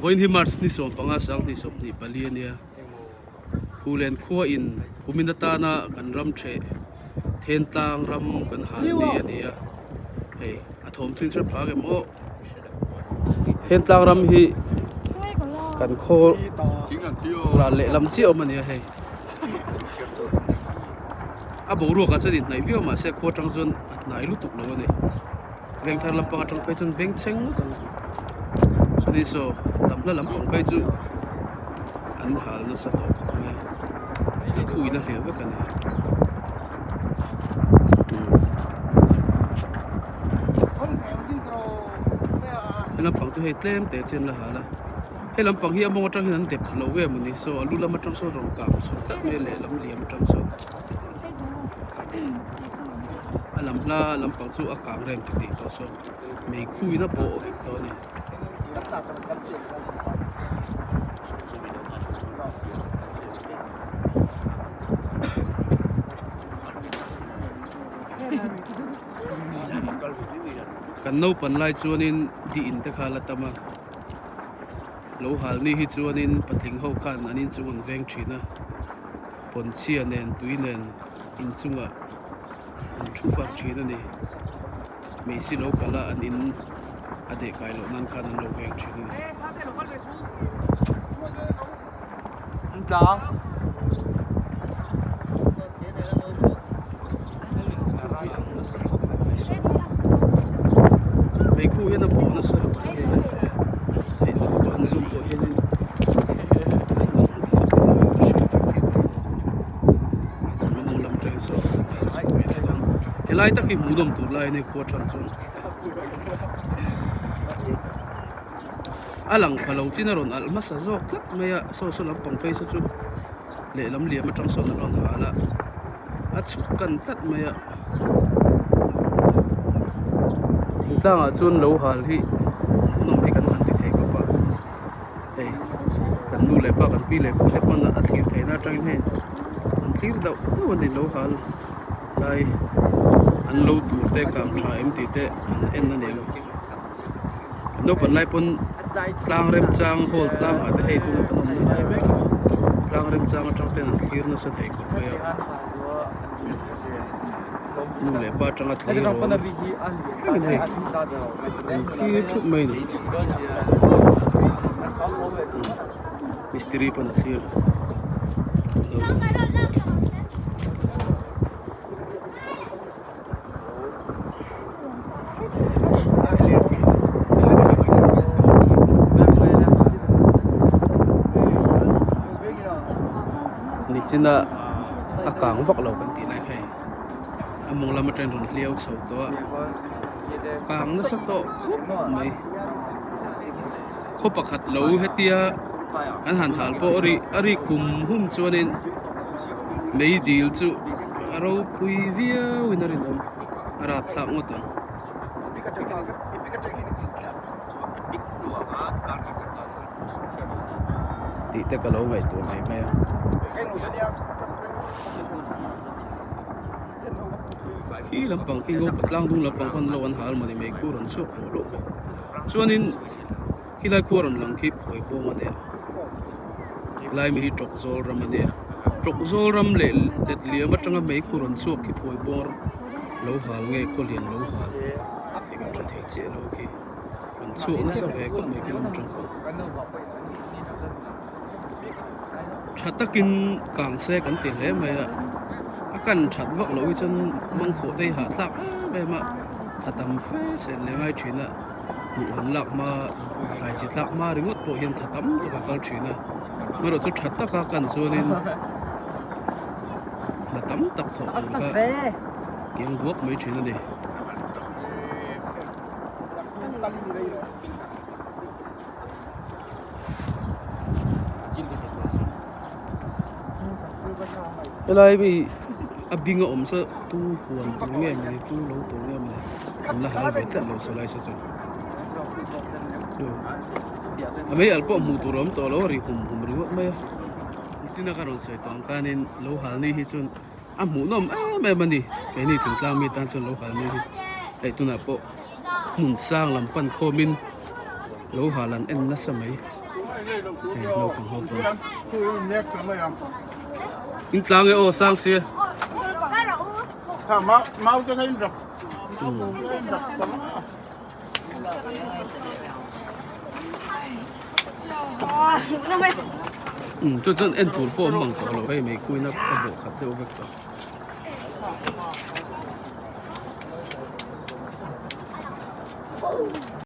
Vawiin hi March ni 15 2024 a nia. Phulen khua in kumin atana kan ram theh Thentlang ram kan hal ni a ni a. Hei a thawm thin hrep phak em aw. Thentlang ram hi kan khaw ral lehlam chiah awm a ni a hei. A boruakah chuan inhnaih viau mahse khua atang chuan a hnai lutuk lo a ni. Vengthar lampang atang phei chuan bengchheng ngawt ang. Chuanin saw lam hla lampang phei chu an hal nasa tawh khawp mai a, a khuin a hliah vek a ni. He lampang chu hei tlem te chian la hal a, he lampang hi a mawng atang hian an dep lo em a ni saw a lu lam atang sawn rawn kang chho tlat mai a lehlam liam atang sawn. A lam hla lampang chu a kang reng titih tawh sawn meikhuin a bawh vek tawh a ni. Kan naupan lai chuanin di in te kha la tam a, lo hal ni hi chuanin patling ho khan an inchung an veng thin a. Pawnchhia nen tui nen inchungah an thu far thin a ni. Meisi lo kal a an in a deh kai loh nan khan an lo veng thin a ni. Meikhu hian a bawh nasa lo a ni. Hei photo an zoom pawh hianin Helai tak hi hmuhnawm tur lai a ni khua tang chuan a lang pha lo chin a rawn alh hmasa zawk tlat mai a saw saw lampang phei saw chu lehlam liam atang sawn an rawn hal a a chhuk kan tlat mai a thingtlangah chuan lo hal hi hmuhnawm hi kan han ti thei khawp a. Hei kan nu leh pa kan pi leh pu te pawn a thlir theihna atangin hei an thlir deuh deuh a ni lo hal lai an lo tur te kang tha em tih te an en a ni ang naupan lai pawn tlang remchang hall tlang ah te hei tuna kan awmna lai mek tlang remchang atang ten an thlir nasa thei khawp mai a. Nu leh pa atanga tleirawl thlengin hei an thlir thup mai a ni mistiri pawn a thlir Nichina a kang vak lo kan tih lai kha hei a mawng lam atangin rawn hliau chho tawh a kang nasa tawh khawp mai khaw pakhat lo hetia an han hal pawh a ri a rik hum hum chuanin meidil chu a ropui viau in a rinawm a rapthlak ngawt ang. Tih te ka lo ngaihtuah mai mai a. Khi lampang khi ngo tlang dung lampang pawn lo an hal mawni mai khu rawn chhuak hlawh hlawh mai. Chuanin khilai khua rawn lang khi phawi bawm a nia. Helai mi hi Tawkzawl ram a nia. Tawkzawl ram leh let liam atanga mei khu rawn chhuak khi phawi bawr lo hal nge khawlian lo hal tih kan hre thei chiah lo khi. An chhuak nasa ve khawp mai khi lam atang pawh. Tha takin kang se kan ti hle mai a, a kan that vak loh hi chuan mangkhawh te hi hahthlak em em a, tha tam fe sen leh ngai thin a, hmuh han lak hma thlai chi tlak hma ringawt pawh hian tha tam tak a kal thin a, amaherawh chu tha taka kan chuanin hna tam tak thawh tur kha kiang buak mai thin a ni. Helai mi a bing a awm sa tu huan tur nge mawni tu lo tur nge mawni an la hal ve tlat lo sawlai sa chu a mei alh pawh hmuh tur a awm tawh lo a ri hum hum ringawt mai a nichina ka rawn sawi tawh ang khanin lo hal ni hi chuan a hmuhnawm em em a ni keini thingtlang mi tan chuan lo hal ni hi hei tunah pawh hmun sang lam pan khawmin lo hal an en nasa mai. Hei naupang ho pawn in tlang e aw sang sia. Umm chuan chuan en tur pawh awm mang tawh lo hei mei kuina a bawh khat deuh vek tawh.